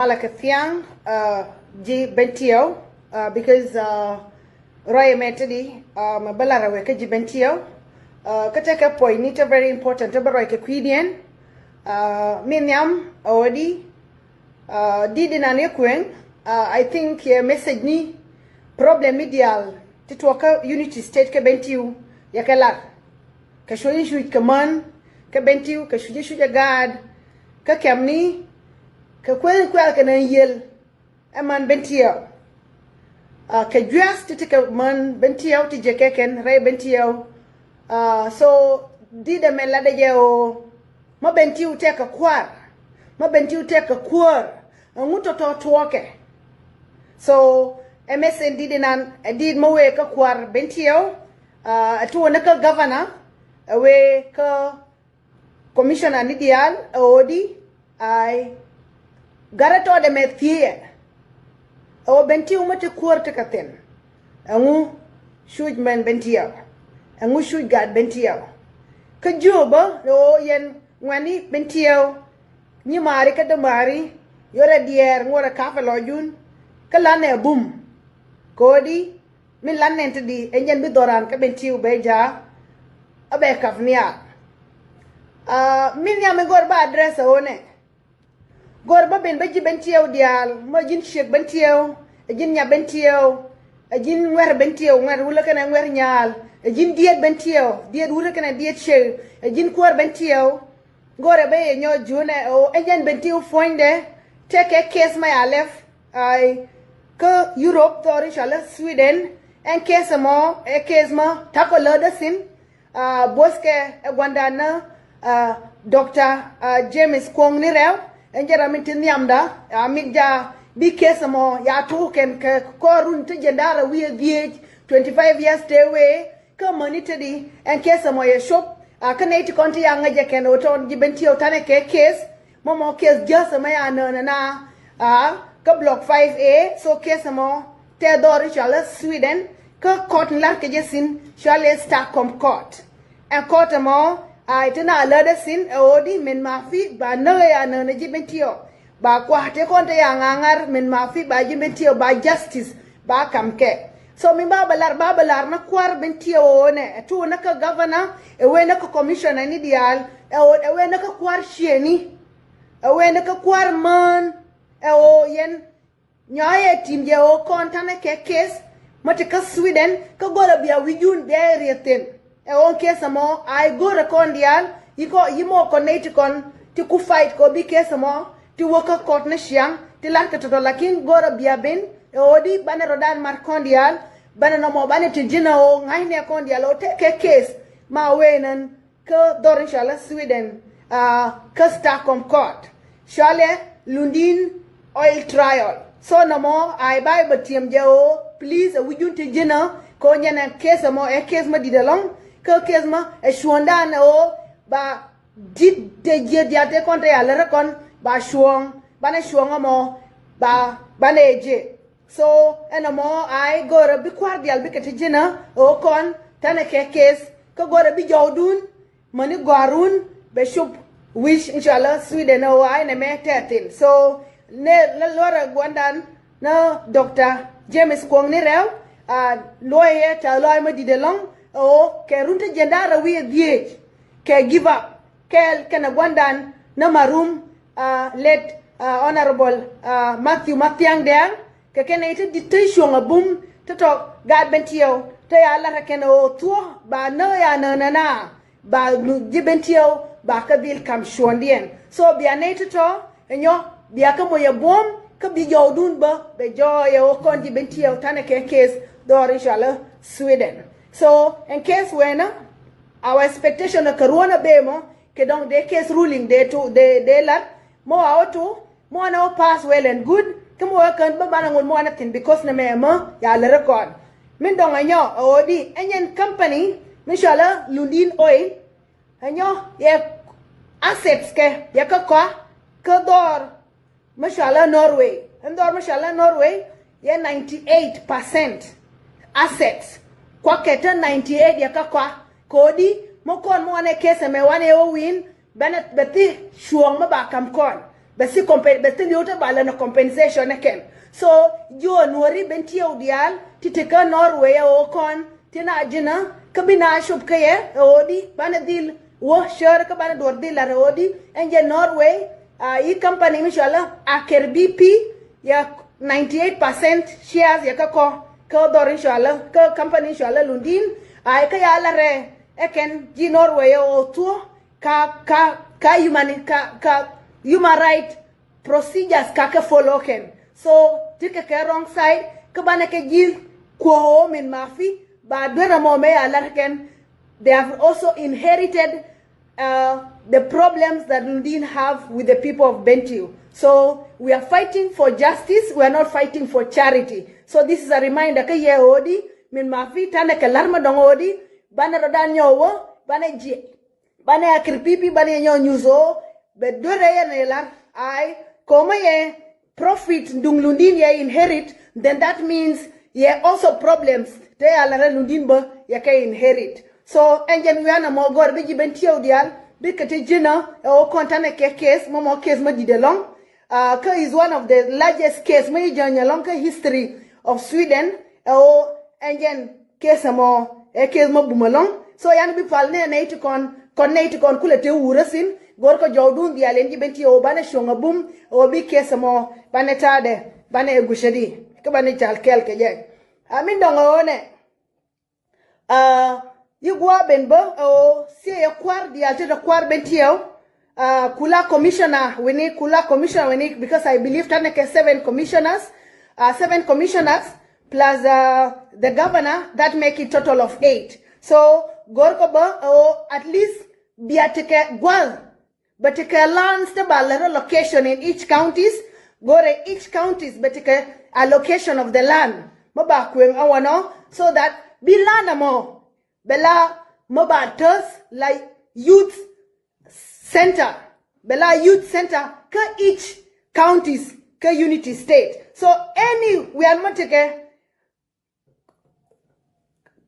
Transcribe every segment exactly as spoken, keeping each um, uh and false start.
Malɛ kɛ thiaŋ ji̱ Bentiu, because ruac ɛmɛ te di mɛ bä lar ɛ wee kä ji̱ Bentiu. Kä tekɛ puɔ̱nyni te very important te bä ruac kɛ kui̱diɛn. Mi nhiam ɛ ɣöö di di di nan yɛ kueŋ. I think yɛ message ni, problem mi diaal ti tuɔɔk kä Unity State kä Bentiu yɛ kɛ lar. Kɛ cuc in cuc kɛ män kä Bentiu, kɛ cuc in cuc ɛ gaat kä kɛmni, kɛ kueth in kuɛl kɛ nɛn yiël ɛ män Bentiu. Kɛ juɛth ti ti kɛ män Bentiu ti jɛ kɛ kɛn rɛy Bentiu. So di dɛ mɛn latdɛ jɛ ɣöö mä Bentiu tɛk kɛ kua̱r, mä Bentiu tɛk kɛ kuäär, ɛŋu tɔ̱tɔ̱ tuɔɔkɛ? So ɛ message di di nan ɛ dit mä wee kä kua̱r Bentiu. Ɛ tuɔɔk ni kä governor, ɛ wee kä commissioner ni diaal ɛ ɣöö di, ay, gat ɛ tɔɔdɛ mɛ thiee ɛ ɣöö Bentiu mä ti kuäär ti kɛ thi̱n, ɛŋu cuc män Bentiu, ɛŋu cuc gaat Bentiu? Kä jiöbä ɛ ɣöö yɛn ŋuɛ̈tni Bentiu, nyimaari kä dämaari, yotdɛ diɛɛr ŋuɔ̱t ɛ ka̱pɛ lɔcdun kä la̱tnɛ ɛ bum. Kɛ ɣöö di min la̱t nɛn te di ɛn jɛn bi dhɔran kä Bentiu bɛ jaak, ɛ bɛ kap nhial. Min nhiam in go̱r bä address ɛ ɣöö nɛ, go̱r bä ben bä ji̱ Bentiu diaal, mä ji̱n ciek Bentiu, ɛ ji̱n nya Bentiu, ɛ ji̱n ŋuɛ̈r Bentiu, ŋuɛ̈r wulä kɛnɛ ŋuɛ̈r nyaal, ɛ ji̱n diet Bentiu, diet wulä kɛnɛ diet ciek, ɛ ji̱n kuäär Bentiu. Go̱rɛ bä yɛ nyɔ junɛ ɛ ɣöö ɛn jɛn Bentiu puɔ̱nydɛ tɛkɛ case ma ya lɛp, ay, kä Europe, dhɔr in cɔalɛ Sweden. Ɛn case ɛmɔ ɛ case ma ta̱kɔ lätdä thi̱n. Buɔthkɛ ɛ gua̱ndan ni Doctor James Kuɔŋ ni Rɛw, ɛn jɛ ram in ti nhiamda. A mi ja bi case ɛmɔ ya tuuk kɛn kɛ kɔr run ti jiɛn da̱ŋ rɛw wi̱i̱ dhieec, twenty five years te wee. Kä mäni te di ɛn case ɛmɔ yɛ cop. A kä nɛy ti kɔn ti ya ŋäcɛ kɛn ɣöö tɔn ji̱ Bentiu ta̱nɛ kɛ case. Mɔmɔ case jiäth ɛmɛ ya nöönä na, a, kä block five A. So case ɛmɔ tɛ dhɔr in cɔalɛ Sweden kä court in lar kɛ jɛ thi̱n cɔalɛ Stockholm Court. Ɛn court ɛmɔ a iti na lätdä thi̱n ɛ ɣöö di min ma fi ba näk ɛ ya nöönä ji̱ Bentiu. Ba kua̱r ti kɔn ti ya ŋa̱ŋa̱r min ma fi ba ji̱ Bentiu ba justice ba kam kɛ. So min ba bä lar, ba bä lar ni kua̱r Bentiu ɣöö nɛ ɛ tuuk ni kä governor, ɛ wee ni kä commissioner ni diaal, ɛ ɣöö ɛ wee ni kä kua̱r ciëni, ɛ wee ni kä kua̱r män, ɛ ɣöö yɛn nyɔa̱ yɛ tim jɛ ɣöö kɔn ta̱nɛ kɛ case mä ti kä Sweden kä go̱rɛ bia wi̱cdun bia yɛ rieth thi̱n. Ɛ ɣöö case ɛmɔ a i̱ go̱rɛ kɔn diaal, i̱ kɔ i̱ mɔ kɔn nɛy ti kɔn ti ku fight kɔ bi case ɛmɔ ti wä kä court ni ciaŋ ti la̱t kɛ tɔ̱tɔ̱, lakin go̱rɛ bia ben ɛ ɣöö di banɛ rɔ̱dan mat kɔn diaal. Banɛ nɔmɔ banɛ ti ji̱n ɛ ɣöö ŋa̱cnɛ kɔn diaal ɣöö tɛkɛ case ma wee nän kä dhɔr in cɔalɛ Sweden, a, kä Stockholm Court. Cɔalɛ Lundin Oil Trial. So nɔmɔ a i̱ ba i̱ bä tiɛm jɛ ɣöö please ɛ wi̱cdun ti ji̱n ɛ kɛ ɣöö nyɛn ɛ case ɛmɔ ɛ case mä di̱t ɛlɔ̱ŋ. Kä case mä ɛ cuɔ̱ɔ̱ŋdan ɛ ɣöö ba di̱t te jiäth diaal te kɔn te ya lät ɛ kɔn ba cuɔ̱ɔ̱ŋ, banɛ cuɔ̱ɔ̱ŋ ɛmɔ ba banɛ ɛ jɛ. So ɛn ɛmɔ a i̱ go̱rɛ bi kua̱r diaal bikɛ ti ji̱n ɛ ɣöö kɔn ta̱nɛ kɛ case kä go̱rɛ bi jɔwdun mäni gɔ̱a̱run bɛ cop wi̱c in cɔalɛ Sweden ɛ ɣöö a i̱ nɛmɛ tɛthin. So nɛ luɔrɛ gua̱ndan ni Doctor James Kuɔŋ ni Rɛw, a, luɔyɛ tɛ̈th lɔaac mä di̱t ɛlɔ̱ŋ ɛ ɣöö kɛ run ti jiɛn da̱ŋ rɛw wi̱i̱ dhieec kɛ give up kɛɛl kɛnɛ gua̱ndan ni marum, a, late, a, Honorable, a, Matthew Mathiang Dɛŋ. Kɛ kɛn nɛy ti di̱t ti cuɔ̱ŋ a bum ti tɔ̱ gaat Bentiu ti ya la̱t ɛ kɛn ɣöö thuɔ̱k ba näk ya nöönä na ba ji̱ Bentiu ba kä dhil ka̱m cuɔ̱ɔ̱ŋdiɛn. So bia nɛy ti tɔ̱ ɛ nyɔ bia kä moc ɛ buɔ̱m kä bi jɔwdun bä bɛ jɔɔyɛ ɣöö kɔn ji̱ Bentiu ta̱nɛ kɛ case dhɔr in cɔalɛ Sweden. So ɛn case wɛnä our expectation ɛ kɛ ruɔ̱n a bee mɔ kɛ dɔ̱ŋ dee case ruling dee tu dee dee la̱t mɔ a ɣä tu mɔ nɛ wä pass well and good. Kä mɔ wä kän bä banɛ ŋot mɔ nɛ thi̱n because nɛ mɛ mɔ ya lɛ record. Min dɔŋ ɛ nyɔ ɛ ɣöö di ɛ nyɛn company mi cɔalɛ Lundin Oil. Ɛ nyɔ yɛ assets kɛ yɛ kä kɔa kä dhɔr mi cɔalɛ Norway. Ɛn dhɔr mi cɔalɛ Norway yɛ ninety eight percent assets. Kuakɛ te ninety eight yɛ kä kɔa. Kodi mɔ kɔn mɔ wanɛ case mɛ wanɛ wä win bɛnɛ bɛ thi cuɔ̱ɔ̱ŋ mɛ ba ka̱m kɔn. Bɛ thi compen bɛ thi li̱w te ba lɛ nɔ compensation ɛ kɛn. So jiɔ nuɔri ben tiɛw diaal ti ti kä Norway ɛ ɣöö kɔn ti na ji̱nä kä bi na cop kä yɛ ɛ ɣöö di banɛ dhil wä cär kä banɛ duɔr dhil lar ɛ ɣöö di ɛn jɛ Norway. A yi company mi cɔalä Aker B P yɛ ninety eight percent shares yɛ kä kɔ kä dhɔr in cɔalä kä company in cɔalä Lundin. A yi kä ya larɛ ɛ kɛn ji̱ Norway ɛ ɣöö thuɔ ka ka ka human ka ka human right procedures ka kɛ follow kɛn. So ti kɛ kɛ wrong side kä banɛ kɛ ji̱ kuɔ ɣöö min ma fi ba duer ɛmɔ mɛ ya lar kɛn. They have also inherited uh, the problems that Lundin have with the people of Bentiu. So we are fighting for justice. We are not fighting for charity. So this is a reminder kä yɛ ɣöö di min ma fi tanɛ kɛ lar ma dɔŋ ɣöö di banɛ rɔ dan nyɔ wä banɛ jiɛ banɛ a kir pipi banɛ nyɔ nyuso bɛ duer ɛ yɛn ɛ lar. Ai koma yɛ profit duŋ Lundin yɛ inherit, then that means yɛ also problems te a lar ɛ Lundin bä yɛ kɛ inherit. So ɛn jɛn wian a mɔ gɔr bi ji̱ ben tiɛw diaal bi kɛ ti ji̱nä ɛ wä kɔn tanɛ kɛ case mɔ mɔ case mɔ di̱t ɛlɔŋ. Uh, kä is one of the largest case mɛ i̱ jäny alɔŋ kä history of Sweden. Ɛ ɣöö ɛn jɛn case ɛmɔ ɛ case mɛ bum alɔŋ. So yan bi pal nɛ nɛy ti kɔn kɔn nɛy ti kɔn kulɛ te wurä thin go̱r kɔ jɔwdun dhial ɛn ji̱ ben ti ɛ ɣöö banɛ cuɔ̱ŋ a bum ɛ ɣöö bi case ɛmɔ banɛ ta̱a̱dɛ banɛ ɛ gui̱cädi kä banɛ cal kɛɛl kɛ jɛ. A min dɔ̱ŋ ɛ ɣöö nɛ Aa, yi gua̱a̱ ben bä ɛ ɣöö thiee yɛ kua̱r diaal te te kua̱r ben tiɛw. Aa, kula commissioner wini kula commissioner wini because I believe tanɛ kɛ seven commissioners. Aa, seven commissioners plus uh, the governor that make it total of eight. So go̱r kɔ bä ɛ ɣöö at least bia tekɛ gua̱l Bɛ tekɛ lands te ba lɛ rɔ location in each counties. Go̱rɛ each counties bɛ tekɛ allocation of the land mɔ ba kueŋ a wanɔ so that bi land amɔ bɛ la mɔ ba töth la youth center bɛ la youth center kä each counties kä Unity State. So any wian mɔ tekɛ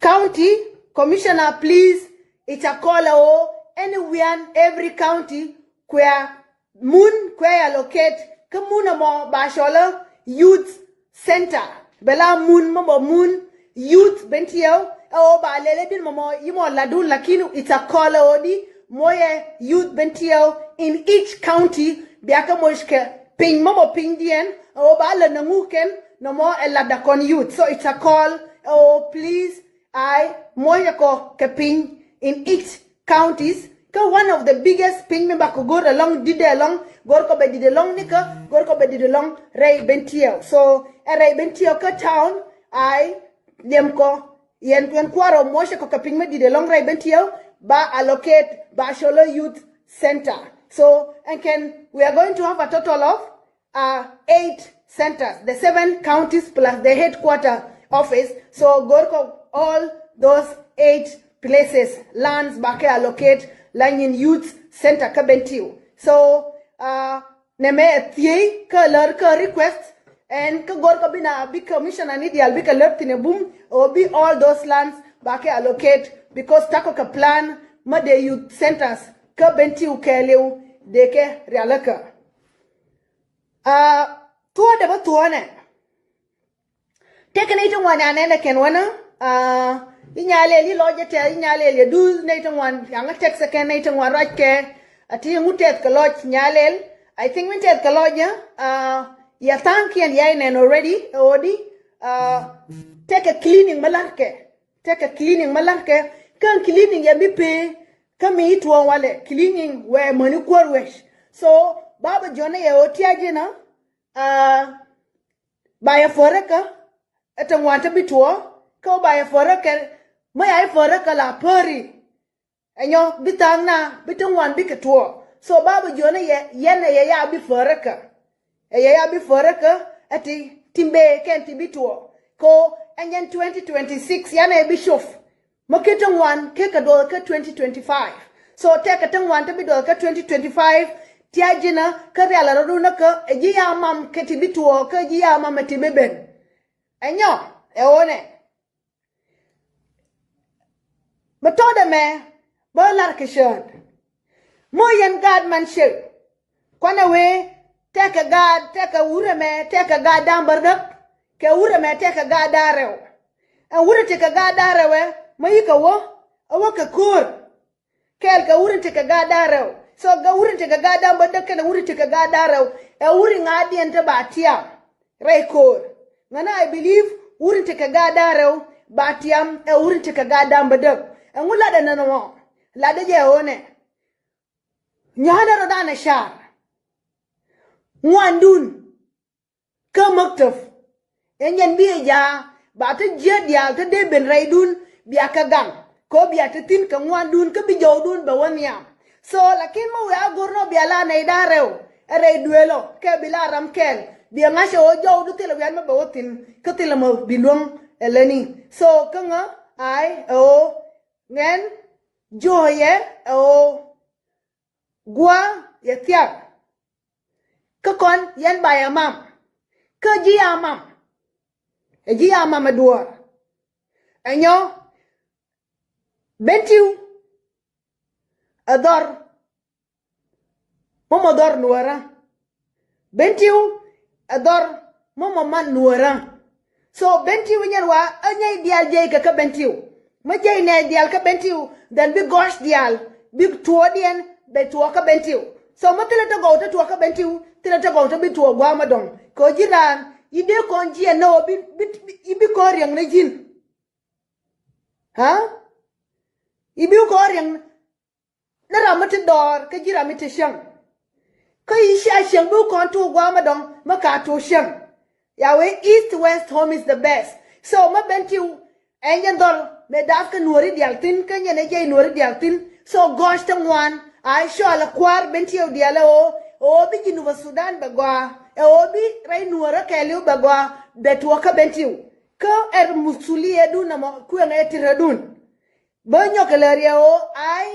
County commissioner, please, i̱ ca kɔl ɛ ɣöö any wian every county kuɛ mun kuɛ allocate kä mun ɛmɔ ba cɔl ɛ youth center. Bɛ la mun mɔ bɛ mun youth ben tiɛw ɛ ɣöö ba lɛl ɛ din mɔmɔ yi mɔ ladun lakin i̱ ca kɔl ɛ ɣöö di moyɛ youth ben tiɛw in each county bia kɛ moc kɛ piny mɔ bɛ pinydiɛn ɛ ɣöö ba lɛ nɛ ŋu kɛn nɔmɔ ɛ lat da kɔn youth. So it's a call ɛ ɣöö please ai moc ɛ kɔ kɛ piny in each counties. Kä one of the biggest piny mi ba kɛ go̱r ɛlɔŋ di̱t ɛlɔŋ go̱r kɔ bɛ di̱t ɛlɔŋ nikä go̱r kɔ bɛ di̱t ɛlɔŋ rɛy ben tiɛw. So ɛ rɛy ben tiɛw kä town ai liɛm kɔ yɛn kuɛn kuarɔ moc ɛ kɔ kɛ piny mi di̱t ɛlɔŋ rɛy ben tiɛw ba allocate ba cɔl ɛ youth center. So ɛn kɛn we are going to have a total of uh, eight centers, the seven counties plus the headquarter office. So go̱r kɔ all those eight places lands ba kɛ allocate la nyin youth center kä ben tiw. So uh, nɛmɛ ɛ thiey kä lär kä request ɛn kä go̱r kɔ bi na bi commissioner ni dial bi kɛ lär thin ɛ bum ɛ ɣöö bi all those lands ba kɛ allocate because takɔ kɛ plan mä dee youth centers kä ben tiw kɛɛliw dee kɛ rialikä. Aa, thuɔ̱ɔ̱dɛ bä thuɔ̱ɔ̱nɛ. Tëkɛ nɛy ti ŋuan ya nɛnɛ kɛn wänä. Aa, i̱ nyalɛl i̱ lɔc jɛ tɛth i̱ nyalɛl yɛ duth nɛy ti ŋuan yaŋä tɛk second nɛy ti ŋuan ruac kɛ. A ti ŋu tɛth kɛ lɔc nyalɛl. I think min tɛth kɛ lɔc jɛ. Aa, yɛ tha̱a̱ŋkiɛn yɛ inɛn already ɛ ɣöödi. Aa, tɛkɛ cleaning mä la̱rkɛ. Tɛkɛ cleaning mä la̱rkɛ. Kä cleaning yɛ mi pee. Kä mi i̱ tuɔɔŋ walɛ cleaning wɛ mäni kuäär wec. So ba bɛ jiɔn ni yɛ ɣöö tiac inä. Aa, ba yɛ färäkä ɛ te ŋuan te bi tuɔɔk kä ba yɛ färäkä. Mä ya i̱ färäkä la päri. Ɛnyɔ bi tha̱a̱ŋ na bi te ŋuan bikɛ tuɔɔk. So ba bɛ jiɔn ni yɛ yɛn ɛ yɛ ya bi färäkä. Ɛ yɛ ya bi färäkä ɛ ti ti mbee kɛn ti bi tuɔɔk. Ko ɛn yɛn twenty twenty six yan ɛ bi cop. Mä kä ti ŋuan kä kɛ duɔth kä twenty twenty five. So tɛkɛ ti ŋuan ti bi duɔth kä twenty twenty five. Tia ji̱nä kä rial a rɔ̱dun kä ɛ ji̱ ya mam kä ti bi tuɔɔk kä ji̱ ya mam ɛ ti bi ben. Ɛ nyɔ ɛ ɣöö nɛ. Bä tɔ̱ɔ̱dɛ mɛ bä lar kɛ cäät. Moc yɛn gaat man ciek. Kuanɛ wee Tɛkɛ gaat, tɛkɛ wurɛ mɛ tɛkɛ gaat da̱ŋ bädäk, kɛ wurɛ mɛ tɛkɛ gaat da̱ŋ rɛw. Ɛn wurɛ tɛkɛ gaat da̱ŋ rɛw ɛ mɛ yikɛ wä, ɛ wä kɛ ko̱r. Kɛɛl kɛ wurɛ tɛkɛ gaat da̱ŋ rɛw. So kɛ wurɛ tɛkɛ gaat da̱ŋ bädäk kɛnɛ wurɛ tɛkɛ gaat da̱ŋ rɛw, ɛ wurɛ ŋa̱diɛn te ba tiam rɛy ko̱r. Ŋänä I believe wurɛ tɛkɛ gaat da̱ŋ rɛw ba tiam ɛ wurɛ tɛkɛ gaat da̱ŋ bädäk. Ɛŋu latdɛ nɛn ɔ? Latdɛ jɛ ɣöö nɛ nyɔ̱a̱nɛ rɔ da̱a̱n ɛ car ŋuandun kä mäktäp. Ɛ nyɛn bi ɛ ja̱a̱ ba te jiäk diaal te dee ben rɛydun bia kɛ gaŋ. Kɛ ɣöö bia te thi̱n kɛ ŋuandun kä bi jɔwdun bɛ wä nhiam. So lakin mä wiaa go̱r nɔ bia la nɛy da̱ŋ rɛw ɛ rɛy duëël ɔ kɛ bi la ram kɛl. Bia ŋa̱c ɛ ɣöö jɔwdu thilɛ wian mä bɛ wä thi̱n kä thilɛ mä bi luäŋ ɛ lätni. So kä ŋä ay ɛ ɣöö ŋɛn juɔyɛ ɛ ɣöö gua̱a̱ yɛ thiak. Kä kɔn yɛn ba yɛ mam kä ji̱ ya mam. Ɛ ji̱ ya mam ɛ duɔ̱ɔ̱r. Ɛ nyɔ Bentiu ɛ dhɔr. Mɔmɔ dhɔr nuɔ̱ɔ̱rä. Bentiu ɛ dhɔr. Mɔmɔ man nuɔ̱ɔ̱rä. So Bentiu nyɛn wa ɛ nyɛy diaal jiɛy kɛ kä Bentiu. Mä jiɛy nɛy diaal kä Bentiu, then bi gɔ̱a̱c diaal bi tuɔɔkdiɛn bɛ tuɔɔk kä Bentiu. So mä thilɛ te gɔw te tuɔɔk kä Bentiu, thilɛ te gɔw te bi tuɔɔk gua̱a̱ mä dɔ̱ŋ. Kɛ ɣöö ji̱n raan i̱ dee kɔn jiɛn ni ɣöö bi, bi, bi, i̱ bi kɔn riɛŋ ni ji̱n. Ha? I̱ bi kɔn riɛŋ ni ram mi ti dɔɔr kä ji̱ ram mi ti cäŋ. Kä i̱ cia cäŋ bi kɔn tuuk gua̱a̱ mä dɔ̱ŋ mä ka tuuk cäŋ. Ya wee east west home is the best. So mä Bentiu ɛn jɛ dhɔl mëë da̱a̱th kä nuɔ̱ɔ̱ri diaal thi̱n kä nyɛn ɛ jiɛy nuɔ̱ɔ̱ri diaal thi̱n. So gɔ̱a̱c te ŋuan a cɔal ɛ kua̱r Bentiu diaal ɛ ɣöö, ɛ ɣöö bi Jinubä Sudan bɛ gɔaa, ɛ ɣöö bi rɛy nuɔ̱ɔ̱rä kɛɛliw bɛ gɔaa, bɛ tuɔɔk kä Bentiu. Kä ɛr musuliyɛdun ɛmɔ kueŋ ɛ ti rädun. Bä nyɔk kɛ lɛ riɛw ɣöö ay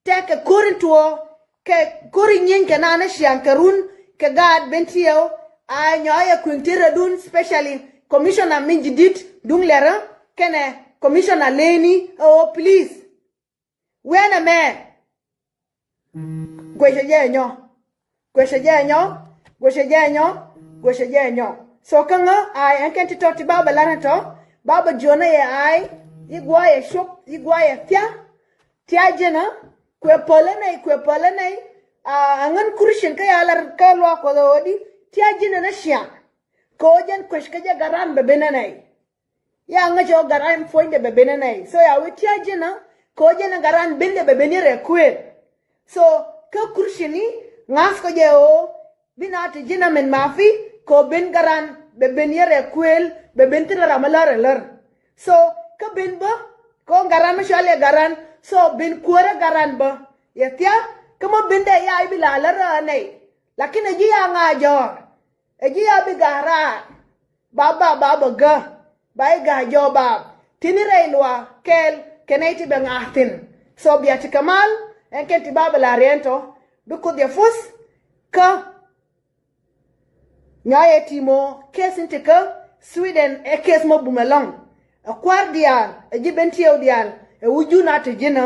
tɛkɛ ko̱r in tuɔɔk kɛ ko̱r in nyieeny kɛ naan ni ciaŋ kɛ run kɛ gaat Bentiu. Ay nyɔk ayɛ kui̱ŋ ti rädun, specially commissioner min ji̱di̱t duŋ lɛrä kɛnɛ commissioner leni ɛ ɣöö please. Wɛnɛ mɛ guecɛ jɛ nyɔ. Guecɛ jɛ nyɔ. Guecɛ jɛ nyɔ. Guecɛ jɛ nyɔ. So kä ŋä ay ɛn kɛn ti tɔ ti ba bɛ la̱rä tɔ, ba bɛ jiɔnä yɛ ay. I̱ guayɛ cop, i̱ guayɛ thia. Thia ji̱nä kuɛ pälä nɛy, kuɛ pälä nɛy. A ŋän Christian kä ya lar kä luaak Kuɔth ɛ ɣöö di thia ji̱nä ni ciaŋ. Kɛ ɣöö jɛn kuec kä jɛ Garan bɛ ben ɛ nɛy. Ya ŋäcɛ ɣöö Garan puɔ̱nydɛ bɛ ben ɛ nɛy. So ya wee thia ji̱nä kɛ ɣöö jɛn ɛ Garan bendɛ bɛ ben yɛ rɛɛ kuëël. So kä Christian ni ŋa̱thkɔ jɛ ɣöö bi na te ji̱n a min mafi kɛ ɣöö ben Garan bɛ ben yɛ rɛɛ kuëël, bɛ ben thilɛ ram a lär ɛ lär. So kä ben bä kɛ ɣöö Garan mi cɔal yɛ Garan. So ben kuäärä Garan bä yɛ thia. Kä mä bendɛ ya i̱ bi la lär ɛ nɛy. Lakin ɛ ji̱ ya ŋa̱ jɔ̱ɔ̱r. Ɛ ji̱ ya bi ga̱a̱ raar. Ba ba ba bä gä ba i̱ ga̱a̱ jɔ̱ɔ̱r ba tini rɛy luaak kɛɛl kɛ nɛy ti bɛ ŋa̱a̱ thi̱n. So bia ti kɛ mal ɛn kɛn ti ba bɛ la riɛn tɔ bi Kuoth yɛ puɔ̱th. Kä nyɔayɛ ti mɔ case in ti kä Sweden ɛ case mɔ bum ɛlɔ̱ŋ. Ɛ kua̱r diaal ɛ ji̱ Bentiu diaal ɛ wi̱c jun a te ji̱nä.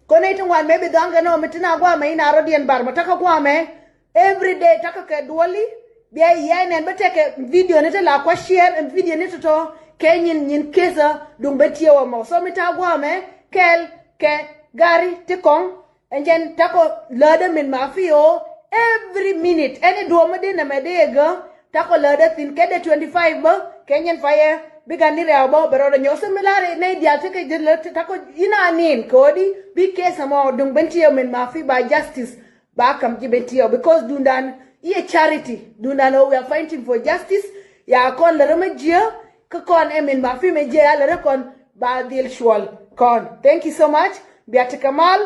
Kɔn nɛy ti ŋuan mëë bi dhɔaŋkɛ nɔ mi tin a guamɛ in a rɔ̱diɛn bar mɔ takä guamɛ. Every day takä kɛ duɔli. Bia yɛn nɛn bä tekɛ video ni te la kua share ɛn video ni tɔtɔ kɛ nyin nyin case duŋ Bentiu ɛmɔ. So mi ta̱a̱ guamɛ kɛɛl kɛ gari ti kɔŋ. Ɛn jɛn takɔ lätdä min mafi ɣöö every minute ɛn i̱ duɔ̱ɔ̱p mi di nɛmɛ dee gä. Takɔ lätdä thi̱n kɛ dee twenty five bä kɛ nyɛn payɛ bi gan ni rɛw bä bɛ rɔɔdɛ nyɔk. So mi la̱r nɛy diaal tekɛ jɛ lät takɔ in a nin kɛ ɣöö di bi case ɛmɔ duŋ Bentiu min mafi ba justice. Ba kam ji̱ Bentiu because dundan i̱ ɛ charity. Dundan ɣöö we are fighting for justice. Ya kɔn lärä mä jiä kä kɔn ɛ min mafi mɛ jiä ya lärä kɔn ba dhil cuɔl kɔn. Thank you so much. Bia ti kɛ mal.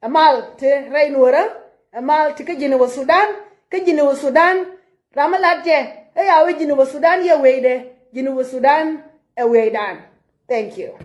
Ɛ mal ti rɛy nuɔrä. Ɛ mal ti kä Jinubä Sudan. Kä Jinubä Sudan ram mi lat jɛ ɛ ya wee Jinubä Sudan yɛ wecdɛ. Jinubä Sudan ɛ wecdan. Thank you.